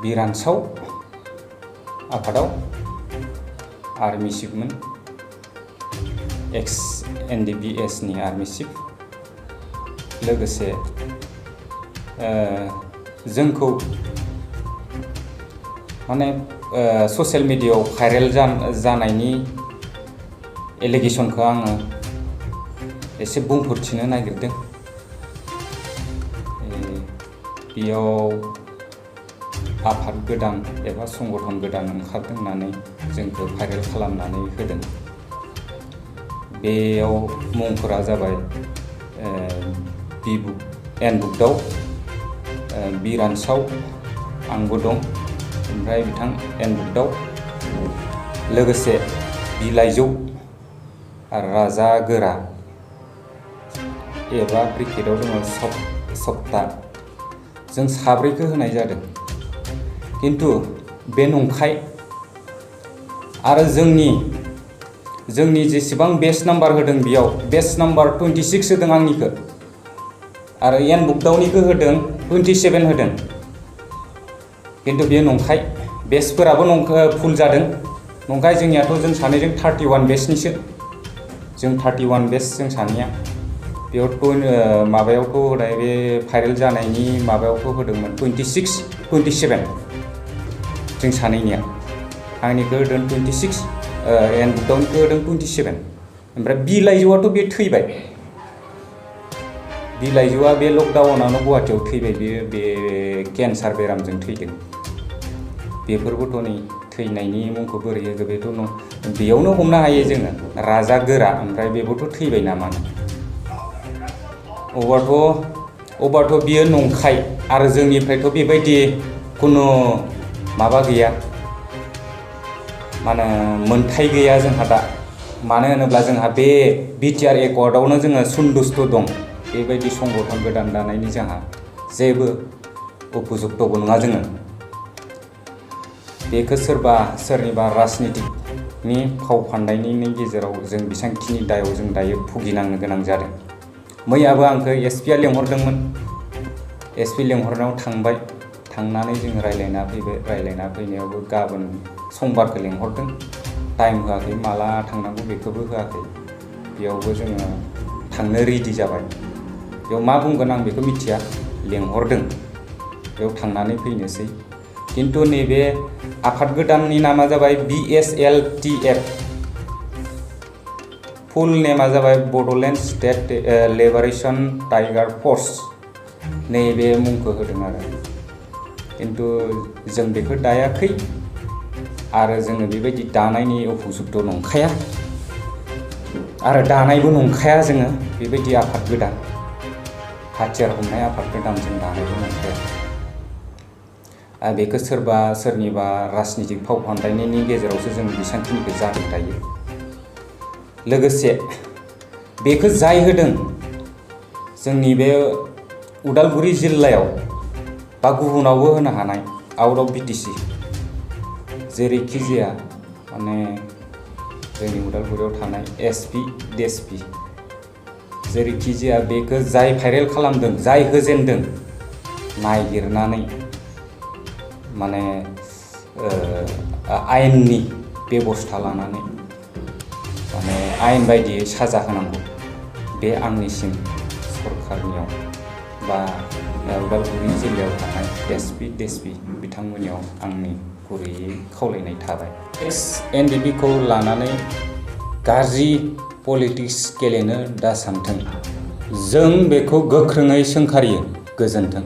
बिरानसाव आफादाव army चिफमोन, एक्स NDBS नि army chief. लोगोसे जोंखौ माने ससियेल मिडियायाव भाइरेल जानायनि एलिगेशनखौ आङो एसे बुंफोरथिनो नागिरदों। बेयाव आफाद गोदान एबा संगठन गोदान ओंखारदों होननानै जोंखौ भाइरेल खालामनानै होदों। बेयाव मुंफोरा जाबाय एनबुकदाव बिरानसाव आंबो दं, ओमफ्राय बिथां एनबुकदाव लोगोसे बिलाइजौ राजा गोरा एबा ब्रिकेटआव दङ सप्ता। जों साब्रैखौ होनाय जादों, किन्तु बे नंखाय। आरो जोंनि जेसेबां बेच नाम्बार होदों बेयाव बेच नाम्बार 26 होदों आंनिखौ, आरो एनबुकदावनिखौ होदों 27 होदों। किन्तु बे नंखाय, बेचफोराबो फुल जादों। नंखाय जोंनियाथ' जों सानैजों 31 बेचनिसो, जों 31 बेच जों सानैया। बेयावथ' माबायावथ' होनाय बे भाइरेल जानायनि माबायावथ' होदोंमोन 26, 27 जों सानैनिया। आंनिखौ होदों 26, एनबुकदावनिखौ होदों 27। ओमफ्राय बिलाइजौआथ' बे थैबाय। बिलाइजौआ बे लकडाउनावनो गुवाहाटियाव थैबाय। बे केन्सार बेरामजों थैदों। बेफोरबोथ' नै थैनायनि मुंखौ बोरै होगो बेथ' बेयावनो हमनो हायो जोङो, राजा गोरा। ओमफ्राय बेबोथ' थैबाय नामा? अबारथ' बियो नंखाय। आरो जोंनिफ्रायथ' बेबायदि खुनु माबा गैया, माने मोनथाय गैया जोंहा दा। मानो होनोब्ला जोंहा बे बिटिआर एकर्डआवनो जोङो सन्তুष्ट दं। बेबायदि संगठन गोदान दानायनि जोंहा जेबो उपजुक्तबो नङा जोङो। बेखौ सोरनिबा राजनितिकनि फाव फान्दायनायनि गेजेराव जों बेसेबांखिनि दायाव जों दायो भुगिनांनो गोनां जादों। मैयाबो आंखौ एसपिआ लेंहरदोंमोन। एसपि लेंहरनायाव थांबाय, थांनानै जों रायलायना फैबाय। रायलायना फैनायावबो गाबोन समबारखौ लेंहरदों, टाइम होआखै, माला थांनांगौ बेखौबो होआखै। बेयावबो जोङो थांनो रेडि जाबाय। बेयाव मा बुंगोन आं बेखौ मिथिया, लेंहरदों, बेयाव थांनानै फैनोसै। किन्तु नैबे आफाद गोदाननि नामा जाबाय BSLTF, फुल नेमा जाबाय बड'लेण्ड स्टेट लिबारेशन टाइगार फर्स। नैबे मुंखौ होदों आरो। किन्तु जों बेखौ दायाखै, आरो जोङो बेबायदि दानायनि उपजुक्त नंखाया, आरो दानायबो नंखाया। जोङो बेबायदि आफाद गोदान, हाथियार हमनाय आफाद गोदान जों दानायबो नंखाया। बेखौ सोरनिबा राजनितिक फाव फान्दायनायनि गेजेरावसो जों बेसेबांखिनिखौ जादों दायो। लोगोसे बेखौ जाय होदों, जोंनि बे उदालगुरि जिल्लायाव बा गुबुनावबो होनो हानाय, आउट अफ BTC, जेरैखि जाया माने जोंनि उदालगुरियाव थानाय एसपि DSP, जेरैखि जाया बेखौ जाय भाइरेल खालामदों, जाय होजेनदों, नागिरनानै माने आयेननि बेबस्था लानानै माने आयेन बायदियै साजा होनांगौ। बे आंनिसिम सरकारनियाव बा उदालगुरि जिल्लायाव थानाय एसपि DSP बिथांमोननियाव आंनि गुरैयै खावलायनाय थाबाय। NDFB खौ लानानै गाज्रि पलिटिक्स गेलेनो दासानथों। जों बेखौ गोख्रोङै सोंखारियो। गोजोन्थों।